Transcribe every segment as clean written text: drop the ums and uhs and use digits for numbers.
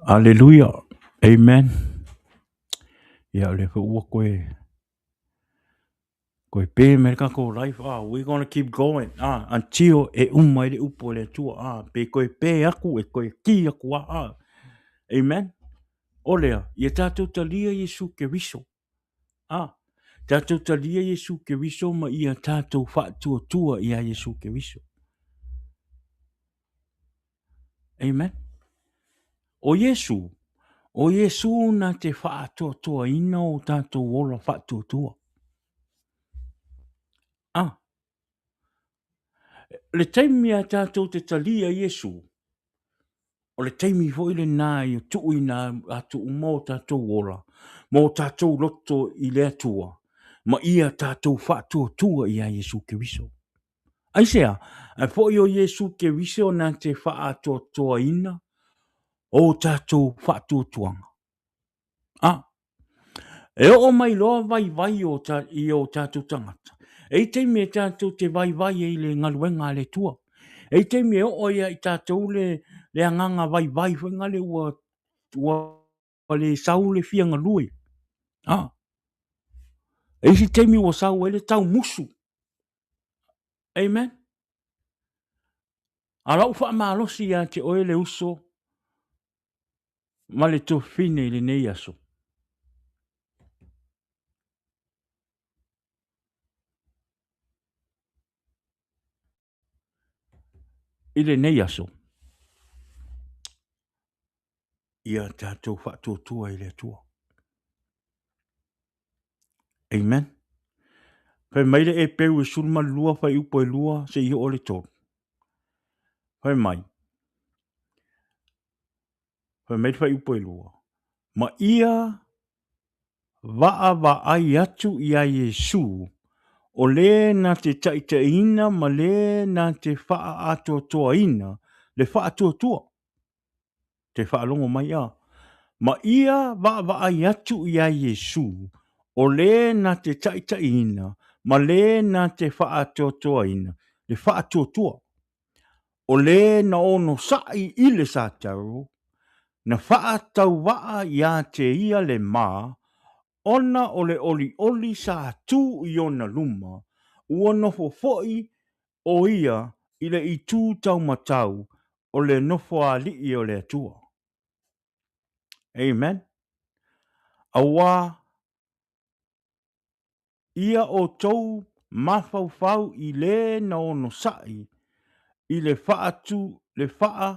Aleluia. Amen. Ia, o lea foi ua toe toe pe mai le tatou live. Ah, we're gonna keep going. Ah, until e uma ai le upu a le Atua. Ah, pe toe pe atu, e toe ki atu lava. Ah. Amen. O lea, ia tatou talia Iesu Keriso. Ah, tatou talia Iesu Keriso ma ia tatou faatuatua iā Iesu Keriso. Amen. O Iesu, o Iesu na te faatoatoaina o tatou ola faatuatua. Ah, le taimi a tatou te talia Iesu, o le taimi foi lena e tuuina atu uma o tatou ola ma o tatou loto i le Atua ma ia tatou faatuatua iā Iesu Keriso. Aisea? Ae foi o Iesu Keriso na te faaatoatoaina o tatou faatuatuaga. A, e oo mai loa vaivai o ta, i o tatou tagata. E i taimi e tatou te vaivai ai i le galuega a le Atua. E i taimi e oo ai ia i tatou le, le agaga vaivai foi nale ua, ua le sau le fia galue. A, e isi taimi ua sau ai le taumusu. Amen. A lau faamalosi ia te oe le uso ma le tuafafine i lenei aso. I lenei aso, ia tatou faatuatua i le Atua. Amen. Fai mai le Epeu e 12 fuaiupu e 2 seia oo i le 3. Fai mai, fai mai le fuaiupu e 2, ma ia vaavaai atu iā Iesu, o le na te taitaiina ma le na te faaatoatoaina le faatuatua. Te faalogo mai a? Ma ia vaavaai atu iā Iesu, o le na te taitaiina ma le na te faaatoatoaina le faatuatua. O le na onosai i le sataro, na faatauvaa iā te ia le ma, ona o le olioli sa tu i ona luma, ua nofo foi o ia i le itu taumatau o le nofoalii o le Atua. Amen. Auā ia outou mafaufau i le na onosai i le faatu le faa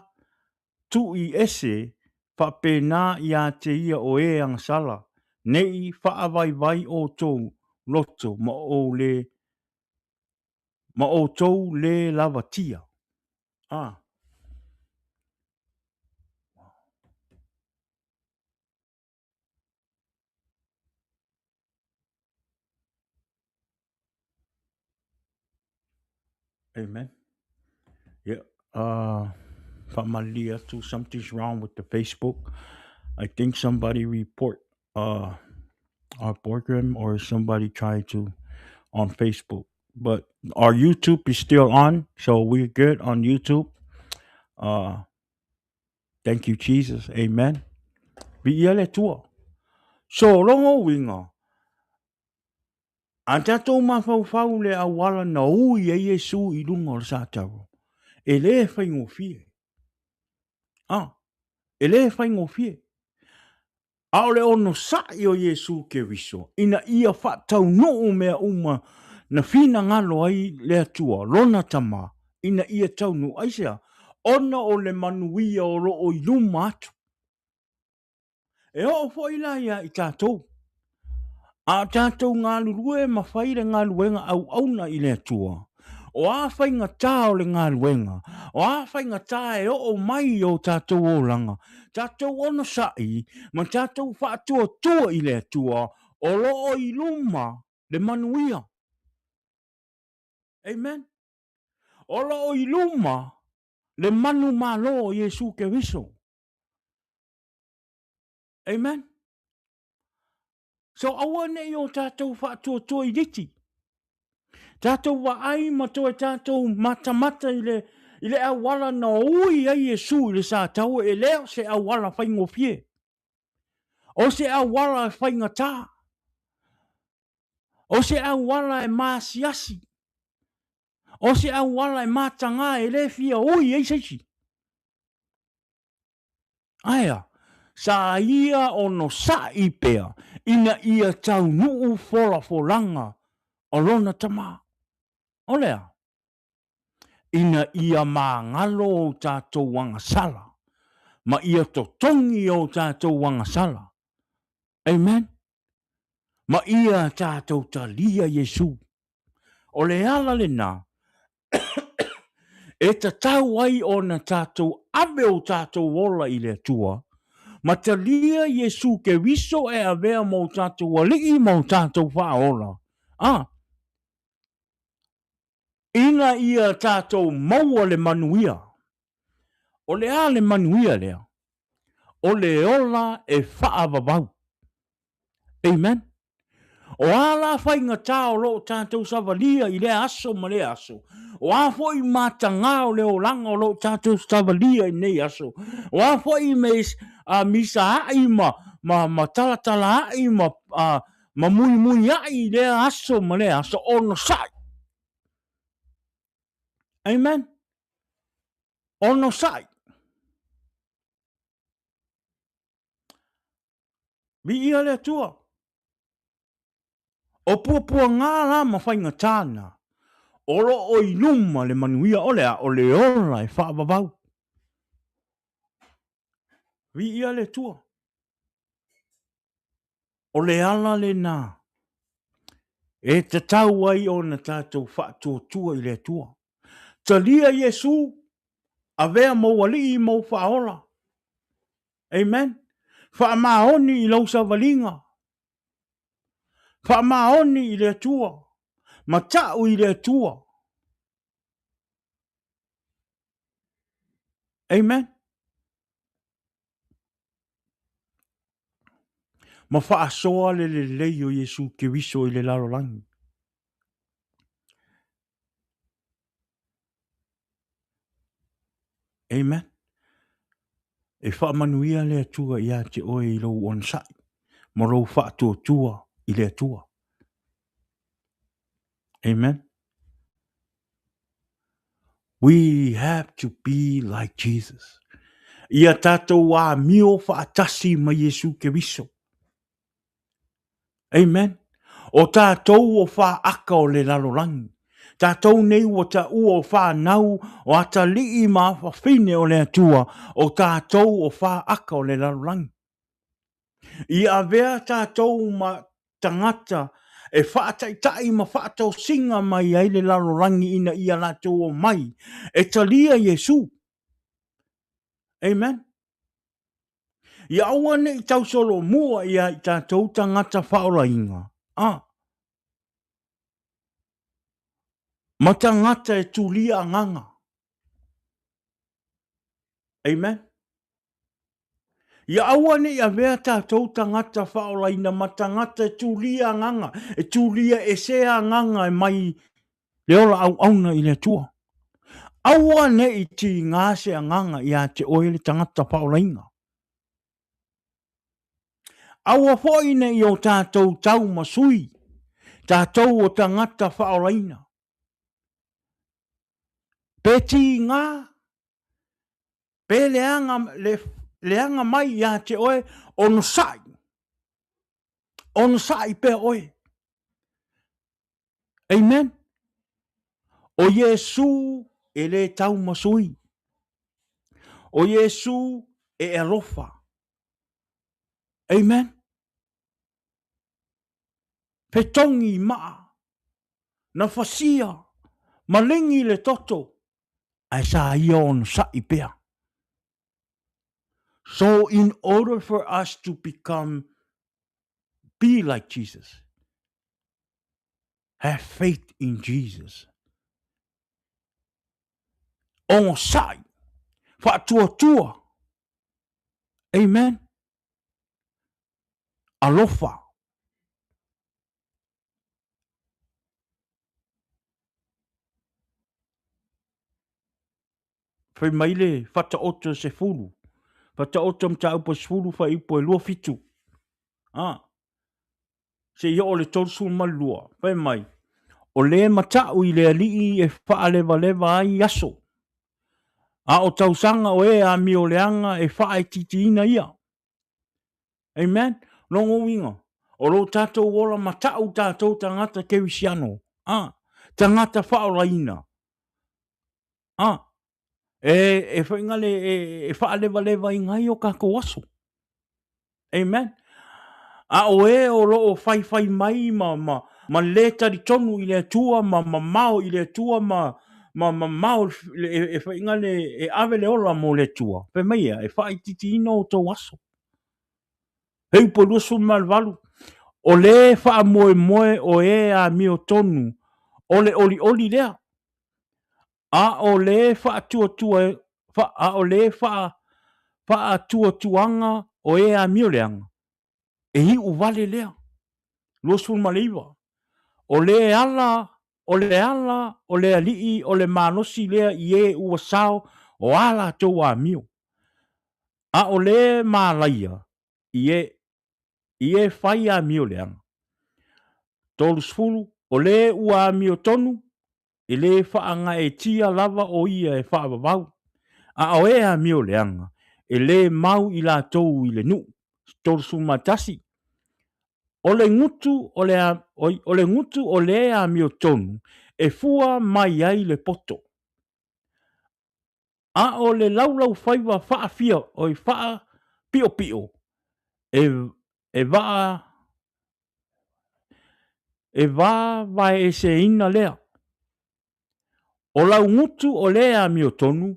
tu'i ese faapena iā te ia o e agasala, ne i faavaivai outou loto ma ou le ma outou le lavatia. A. Amen. Yeah. Faamalilie atu, something's wrong with the Facebook. I think somebody report our program or somebody tried to on Facebook. But our YouTube is still on, so we're good on YouTube. Thank you, Jesus. Amen. Viia le Atua. So, lona uiga, a tatou mafaufau le auala na ui ai Iesu i luga o le sataro, e le faigofie. Ah, e le faigofie. A o le onosai o Iesu Keriso ina ia faataunuu mea uma na finagalo ai le Atua, lona Tama, ina ia taunuu. Aisea? Ona o le manuia o lo o i luma atu. E oo foi la iā i tatou. A o tatou galulue ma fai le galuega auauna i le Atua, o a faigata o le galuega, o a faigata e oo mai i o tatou olaga, tatou onosai ma tatou faatuatua i le Atua, o lo o i luma le manuia. Amen. O lo o i luma le manumalo o Iesu Keriso. Amen. So aua ne i o tatou faatuatua i liti. Tatou vaai ma toe tatou matamata i le, i le auala na ui ai Iesu i le sataua, e le o se auala faigofie. O se auala e faigata. O se auala e maasiasi. O se auala e mataga e le fia ui ai se isi. Ae a? Sa ia onosa'i pea ina ia taunuu folafolaga o lona Tama. O le a? Ina ia magalo o tatou agasala ma ia totogi o tatou agasala. Amen. Ma ia tatou talia Iesu. O le ala lena e tatau ai ona tatou ave o tatou ola i le Atua ma talia Iesu Keriso e avea ma o tatou Alii ma o tatou Faaola, a, ina ia tatou maua le manuia. O le a le manuia lea? O le ola e faavavau. Amen. O a la faigata o lo o tatou savalia i lea aso ma lea aso, o a foi matagā o le olaga o lo o tatou savalia i nei aso, o a foi me misaai ma talatalaai ma muimuiai i lea aso ma lea aso, onosai. Amen. Onosai. Viia le Atua. O puapuagā la ma faigatā na, o lo o i luma le manuia o le a? O le ola e faavavau. Viia le Atua. O le ala lena e tatau ai ona tatou faatuatua i le Atua. Talia Iesu, avea mou Alii mou Faaola. Amen. Faamaoni i lou savaliga. Faamaoni i le Atua. Mata'u i le Atua. Amen. Ma faasoa le lelei o Iesu Keriso i le lalolagi. Amen. E faamanuia le Atua ia te oe i lou onosai ma lou faatuatua i le Atua. Amen. We have to be like Jesus. Ia tatou amio faatasi ma Iesu Keriso. Amen. O tatou o faaka o le lalolagi. Tatou nei ua taua o whanau o atalii ma afafine o le Atua, o tatou o faaka o le lalolagi. I avea tatou ma tagata e faataitai ma faatosiga mai ai le lalolagi ina ia latou omai e talia Iesu. Amen. Ia aua ne i tausolomua ia i tatou tagata faaolaina, a, ma tagata e tulia agaga. Amen. Ia aua ne i avea tatou tagata faaolaina ma tagata e tulia agaga, e tulia ese agaga e mai le ola auauna i le Atua. Aua ne i tigā se agaga iā te oe le tagata faaolaina. Aua foi ne i o tatou tau ma sui, tatou o tagata faaolaina. Pe tigā, pe leaga, le, leaga mai iā te oe, onosai. Onosai pea oe. Amen. O Iesu e le tau ma sui. O Iesu e alofa. Amen. Fetogi i maa, na fasia, ma ligi le toto, ae sa ia onosai pea. So in order for us to become, be like Jesus, have faith in Jesus. Onosai, faatuatua. Amen. Alofa. Fai mai le Faataoto e 10, Faataoto mataupu e 10 fuaiupu e 27, a, seia oo i le 32, fai mai, O le mata'u i le Alii e fa'alevaleva ai aso, a o tausaga o e amioleaga e faaitiitiina ia. Amen. Lona uiga, o lo tatou ola mata'u tatou tagata kerisiano, a, tagata faaolaina, a, e, e faiga le, e, e faalevalevaina ai o tatou aso. Amen. A o e o lo o faifai mai ma, ma, ma le talitonu i le Atua ma mamao i le Atua ma, ma mamao e, e faiga le, e ave le ola mo le Atua, fai mai ea, e faaitiitiina outou aso. He upu e 28, o le faamoemoe o e amiotonu o le olioli lea, a o le faatuatua, fa, a o le faa, faatuatuaga o e amioleaga, e iu vale lea. 29. O le ala, o le ala o le Alii o le malosi lea i e ua sao o a latou amio, a o le malaia i e, i e fai amioleaga. 30, o le ua amiotonu, e le faagaeetia lava o ia e faavavau, a o e amioleaga, e le mau i latou i le nuu. 31, o le gutu o le, oi, o le gutu o le amiotonu e fua mai ai le poto, a o le laulaufaiva faafia, oi, faapiopio e, e vaa e vavaeeseina lea. O laugutu o le amiotonu,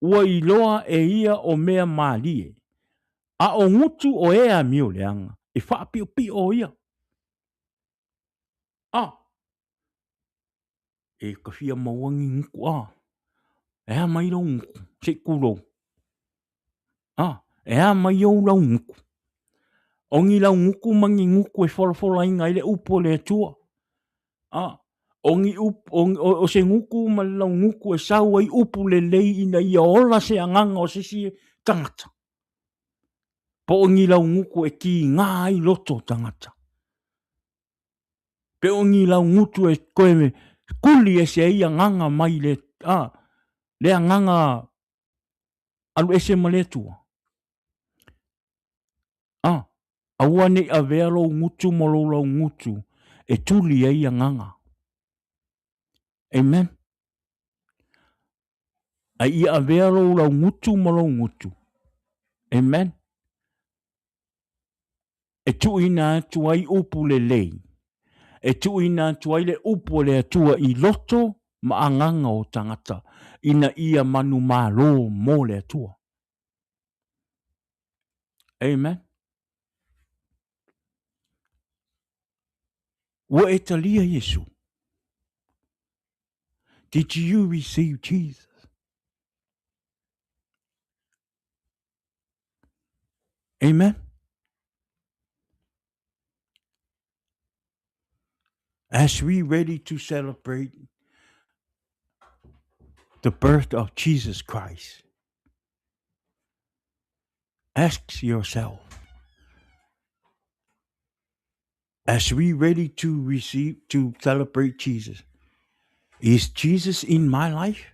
ua iloa e ia o mea malie, a o gutu o e amioleaga, e faapiopio ia. A, e ka fia maua ni gutu, a, e a mai lou gutu, se i tulou. A, e a mai ou laugutu. O ni laugutu ma ni gutu e folafolaina ai le upu a le Atua. A, o ni upu, o, o, o se gutu ma le laugutu e sau ai upu lelei ina ia ola se agaga o se isi tagata. Po o ni laugutu e kiga ai loto o tagata. Pe o ni laugutu e toe kuli ese ai agaga mai le, a, le agaga alu ese ma le Atua. A, aua ne i avea lou gutu ma lou laugutu e tuli ai agaga. Amen. A ia avea lou laugutu ma lou gutu. Amen. E tuuina atu ai upu lelei, e tuuina atu ai le upu a le Atua i loto ma agaga o tagata, ina ia manumalo mo le Atua. Amen. Ua e talia Iesu. Did you receive Jesus? Amen. As we ready to celebrate the birth of Jesus Christ, ask yourself, as we ready to receive, to celebrate Jesus, is Jesus in my life?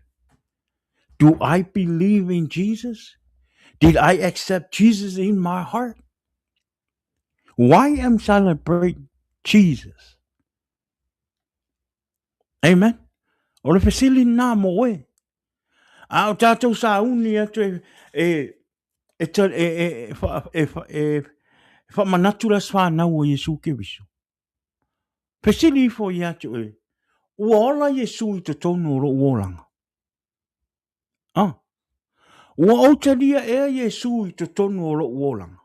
Do I believe in Jesus? Did I accept Jesus in my heart? Why am celebrate Jesus? Amen. O le fesili nā mo oe. A o tātou sauni atu e, e, e, e, e, e, e, e, e whamanatu la whānau o Iesu Keriso. Fesili ifo ia te oe, ua ola Iesu i totonu o lou olaga? Ah, ua ou talia ea Iesu i totonu o lou olaga?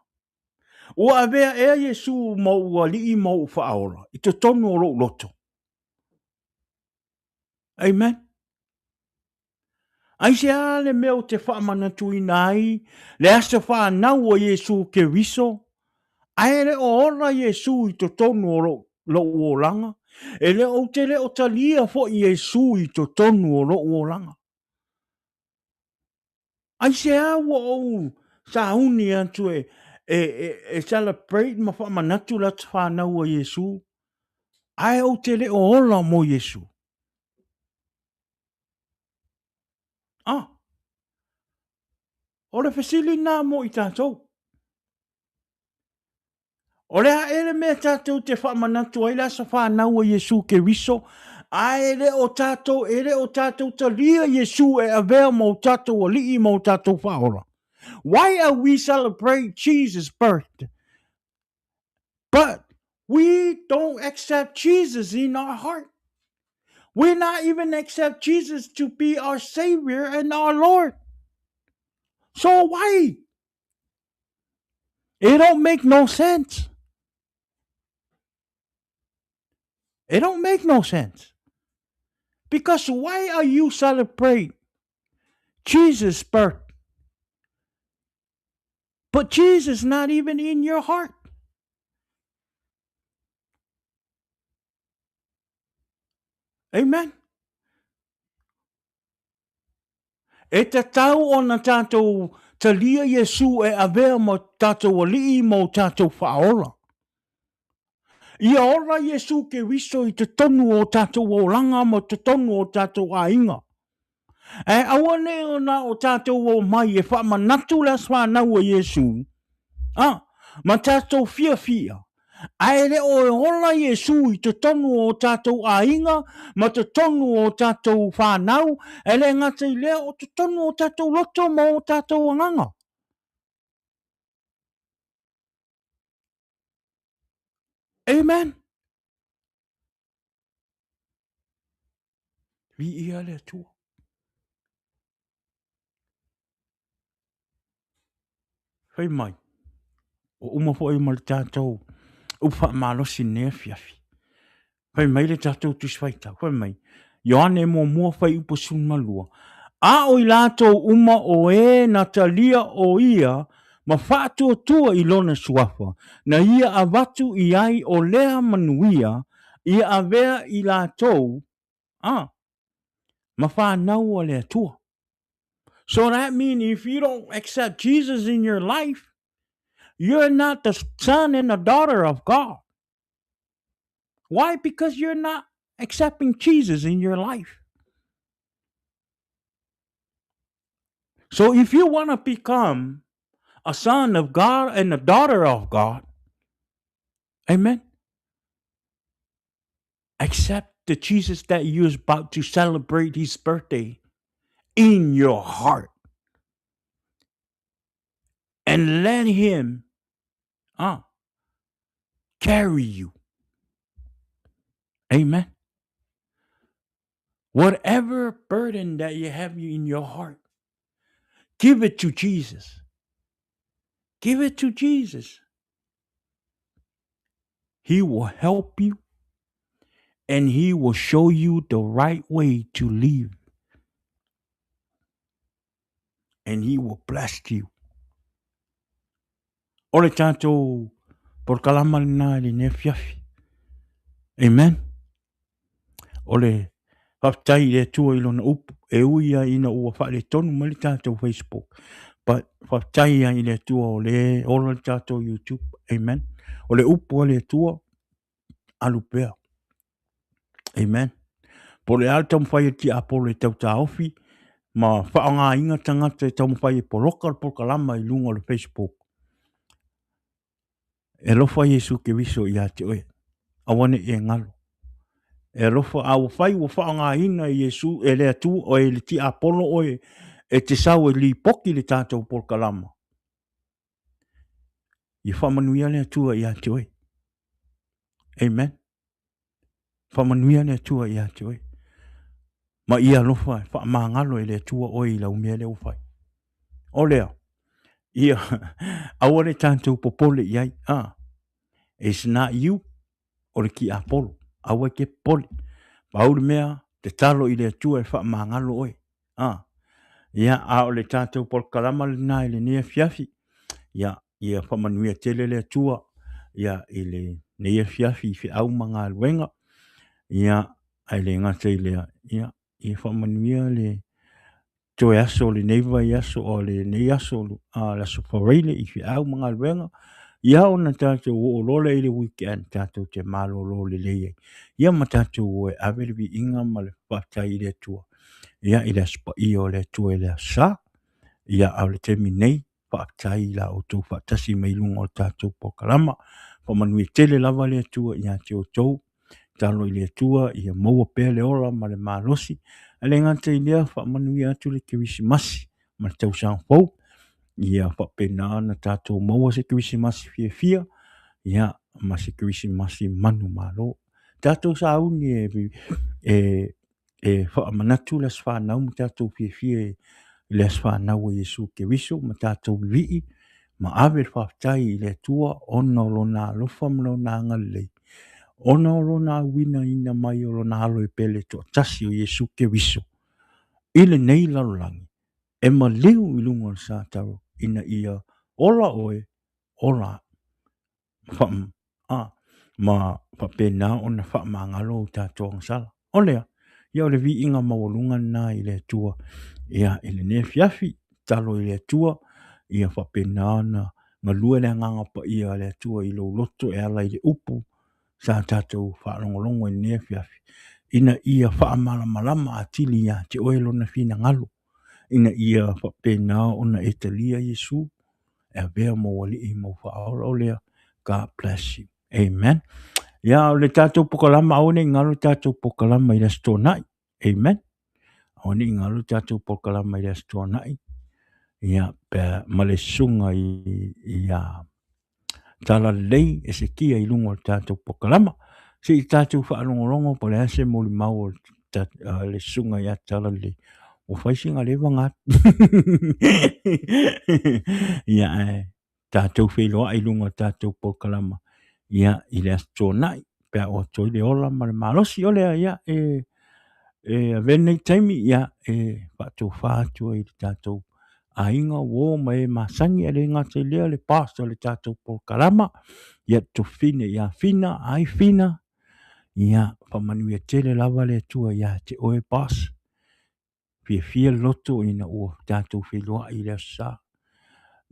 Ua avea ea Iesu ma ou alii ma ou faaola i totonu o lou loto? Amen. Aisea le mea ou te faamanatuina ai le aso fanau o Iesu Keriso, ae le o ola Iesu i totonu o lou, lou olaga, e le ou te le o talia foi Iesu i totonu o lou olaga. Aisea ua ou sauni atu e, e, e, e celebrate ma faamanatu le aso fanau a Iesu, ae ou te le o ola mo Iesu? Ah, o le fesili lena mo i tatou. O le a ea le mea tatou te faamanatu ai le aso fanau o Iesu Keriso, ae le o tatou, e le o tatou talia Iesu e avea ma o tatou Alii ma o tatou Faaola? Why are we celebrate Jesus birth? But we don't accept Jesus in our heart. We not even accept Jesus to be our Savior and our Lord. So why? It don't make no sense. It don't make no sense. Because why are you celebrate Jesus' birth? But Jesus not even in your heart. Amen. E tatau ona tatou talia Iesu e avea ma tatou Alii ma o tatou Faaola. Ia ola Iesu Keriso i totonu o tatou olaga ma totonu o tatou aiga. Ae aua ne i ona o tatou omai e faamanatu le aso fanau o Iesu, a, ma tatou fiafia, Ae le o e ola Iesu i totonu o tatou aiga ma totonu o tatou whanau, e le gata i lea o totonu o tatou loto ma o tatou agaga. Amen. Viia le Atua. Fai mai, ua uma foi ma le tatou upu faamalosi i lenei afiafi. Fai mai le tatou Tusi Faitau, fai mai, Ioane muamua fuaiupu 12, A o i latou uma o e na talia o ia ma faatuatua i lona suafa, na ia avatu i ai o lea manuia, ia avea i latou, a, ma fanau a le Atua. So that means if you don't accept Jesus in your life, you're not the son and the daughter of God. Why? Because you're not accepting Jesus in your life. So if you want to become a son of God and a daughter of God, amen, accept the Jesus that you're about to celebrate his birthday in your heart and let him carry you. Amen. Whatever burden that you have in your heart, give it to Jesus. Give it to Jesus. He will help you and he will show you the right way to live. And he will bless you. O le tatou polokalama lena i lenei afiafi. Amen. O le faafetai i le Atua i lona upu, e ui lava ina ua faaletonu mai le tatou Facebook, but faafetai lava i le Atua o lea e ola le tatou YouTube. Amen. O le upu a le Atua, alu pea. Amen. Po o le a le taumafai a le tiapolo e tautāofi ma faaaogaina tagata e taumafai e poloka le polokalama i luga o le Facebook. E alofa Iesu Keriso ia te oe. Aua ne i e galo. E alofa, a ua fai ua faaaogaina e Iesu, e le Atua, o e le tiapolo oe e te sau e lipoki le tatou polokalama. Ia faamanuia le Atua ia te oe. Amen. Faamanuia le Atua ia te oe. Ma ia alofa e faamagalo e le Atua oe i lau mea lea ua fai. O lea, ia, aua le tatou popole i ai. Ah, it's not you, o le tiapolo. Aua e te popole. Pau le mea, tatalo i le Atua e faamagalo oe. Ah, ia, a o le tatou polokalama lena i lenei afiafi, ia, ia faamanuia tele le Atua, ia, i lenei afiafi i feau ma galuega, ia, ae le gata i lea, ia, ia faamanuia le. Toe aso o lenei vaiaso o lenei aso a le aso Faraile i feau ma galuega, ia ona tatou oo loa lea i le weekend tatou te malolo lelei ai, ia ma tatou o e ave le viiga ma le faafetai i le Atua, ia i le aso paia o le Atua i le Aso Sa. Ia a o le taimi nei, faafetai i la outou faatasi mai i luga o le tatou polokalama. Faamanuia tele lava le Atua ia te outou. Tatalo i le Atua ia maua pea le ola ma le malosi. Ae le gata i lea, faamanuia atu le Kerisimasi ma le tausaga fou. Ia faapena ona tatou maua se Kerisimasi fiafia, ia ma se Kerisimasi manumalo. Tatou sauni e, e e faamanatu le aso fanau ma tatou fiafia i le aso fanau o Iesu Keriso ma tatou vivii ma ave le faafetai i le Atua ona o lona alofa ma lona agalelei, ona o lona auinaina mai o lona alo e pele toatasi o Iesu Keriso i lenei lalolagi e maliu i luga o le sa tau ina ia ola oe, ola a, ma faapena ona faamagalo o tatou agasala. O lea, ia o le viiga maualuga lena i le Atua, ia i lenei afiafi, tatalo i le Atua, ia faapena ona galue le agaga paia a le Atua i lou loto e ala i le upu sa tatou faalogologo i lenei afiafi, ina ia faamalamalama atili ia te oe lona finagalo, ina ia faapena ona e talia Iesu e avea ma ou alii ma ou faaola o lea. God bless you. Amen. Ia, o le tatou pokalama, aua ne i galo le tatou pokalama i le Aso Toonai. Amen. Aua ne i galo le tatou pokalama i le Aso Toonai. Ia, pe, ma le susuga i, i a Talalelei Esekia i luga o le tatou pokalama. Se i tatou faalogologo po o le a se molimau o le susuga ia Talalelei. Ua fai sina leva na atu. Ia, ae tatou feiloai i luga o le tatou polokalama ia, i le Aso Toonai, pe a oo atu ai le ola ma le malosi. O lea, ia, e, e avea lenei taimi, ia, e faatofa atu ai i le tatou aiga, uo ma e masani, ae le gata i lea le pastor o le tatou polokalama, ia, Tofine ia Fina, ai Fina, ia, faamanuia tele lava le Atua ia te oe, boss. Fiafia le loto ina ua tatou feiloai i le Aso Sa.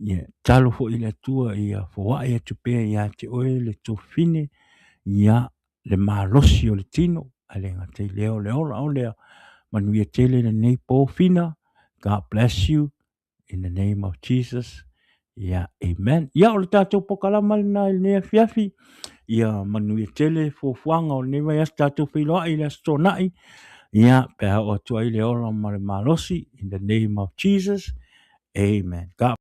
Ia tatalo foi i le Atua ia foai atu pea ia te oe le tofine, ia le malosi o le tino, ae le gata i lea o le ola o lea. Manuia tele lenei po Fina. God bless you. In the name of Jesus. Ia, amen. Ia, o le tatou pokalama lena i lenei afiafi. Ia, manuia tele fuafuaga o lenei vaiaso tatou feiloai i le Aso Toonai. Ia, pe a oo atu ai le ola ma le malosi. In the name of Jesus. Amen. God.